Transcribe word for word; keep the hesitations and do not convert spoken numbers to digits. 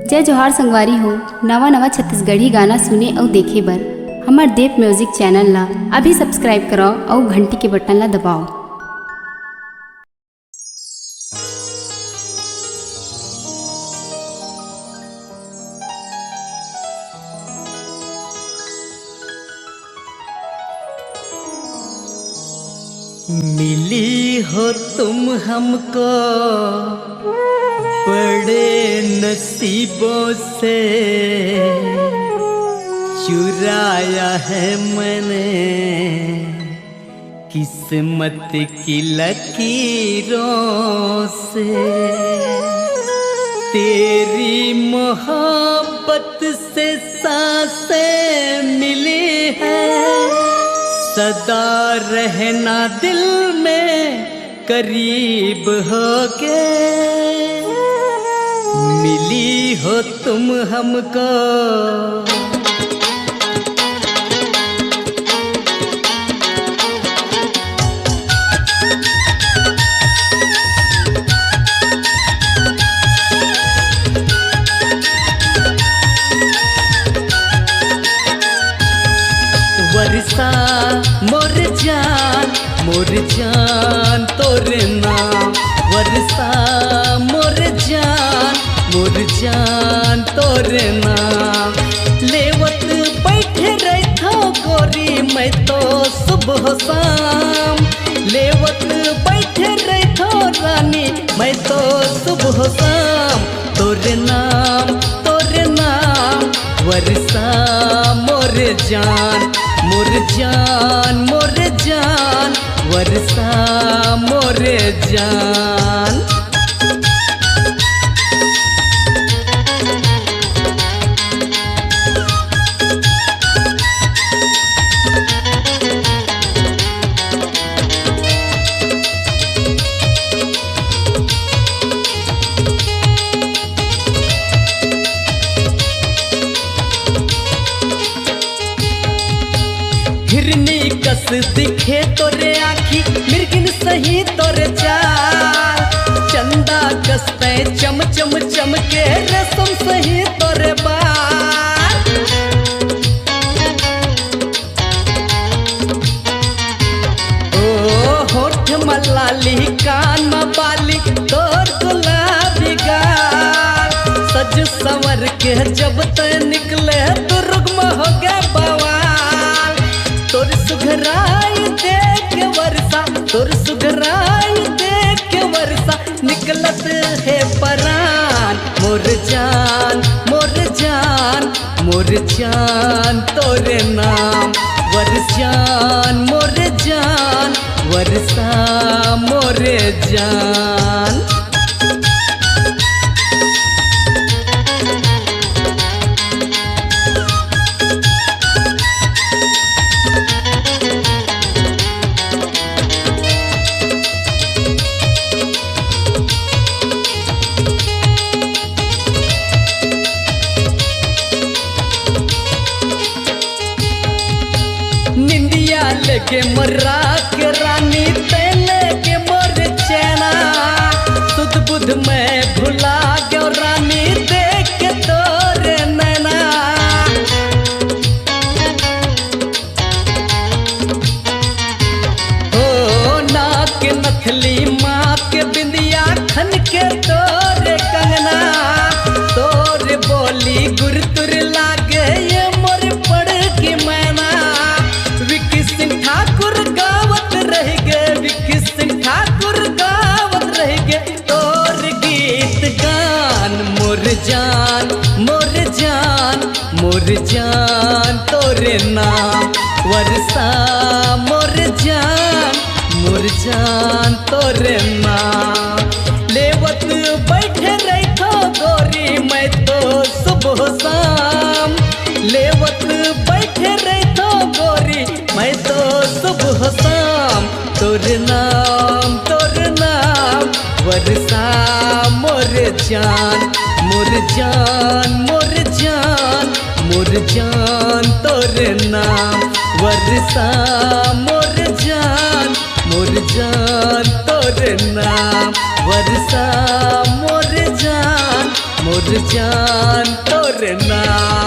जय जोहार संगवारी हो, नवा नवा छत्तीसगढ़ी गाना सुने अउ देखे बर हमर देव म्यूजिक चैनल ला अभी सब्सक्राइब कराओ अउ घंटी के बटन ला दबाओ। मिली हो तुम हमको बड़े नसीबों से, चुराया है मैंने किस्मत की लकीरों से। तेरी मोहब्बत से सांसें मिली है, सदा रहना दिल में करीब होके। मिली हो तुम हमको। वर्षा मोर जान, मोर जान तोर नाम। वर्षा मोर जान, मोर जान तोर नाम। लेवत बैठे रहिथों गोरी मैं तो सुबह शाम। लेवत बैठे रहिथों रानी मैं तो सुबह शाम। तोर नाम, तोर नाम, वर्षा मोर जान, मोर जान, मोर जान, वर्षा मोर जान। हिरनी कस दिखे तोरे आँखी, मिर्गिन सही तोरे चाल। चंदा कस तैं चम चम चमके, रेशम सही तोरे बाल। ओ होठ म लाली, कान म बाली, तोर गुलाबी गाल। सज संवर के जब तैं निकले, दुर्ग म होगे बवाल। तोर सुघराई देख के वर्षा, तोर सुघराई देख के वर्षा, निकलत हे परान। मोर जान, मोर जान, मोर जान तोर नाम। वर्षा मोर जान, वर्षा मोर जान। निंदिया लेके मोर राख रानी, तैं लेके मोर चैना। सुध बुध मैं भुला गयो रानी, देख के तोर नैना। ओ नाक नथली माँ के बिंदिया, खन के तोर कंगना। तोर बोली गुरतुर लागे, ये मोर पड़ की मैना। विकी सिंह ठाकुर गावत रह गे, विकी सिंह ठाकुर गावत रह गे। तोर गीत गान मोर जान, मोर जान, मोर जान तोर नाम। वर्षा मोर जान, मोर जान तोर नाम। लेवत बैठे रहिथों गोरी मैं तो सुबह शाम। लेवत बैठे रहिथों गोरी मैं तो सुबह शाम। तोर नाम, तोर नाम, वर्षा मोर जान, मोर जान, मोर जान, मोर जान तोर नाम। वर्षा मोर जान, मोर जान तोर नाम। वर्षा मोर जान, जान तोरे नाम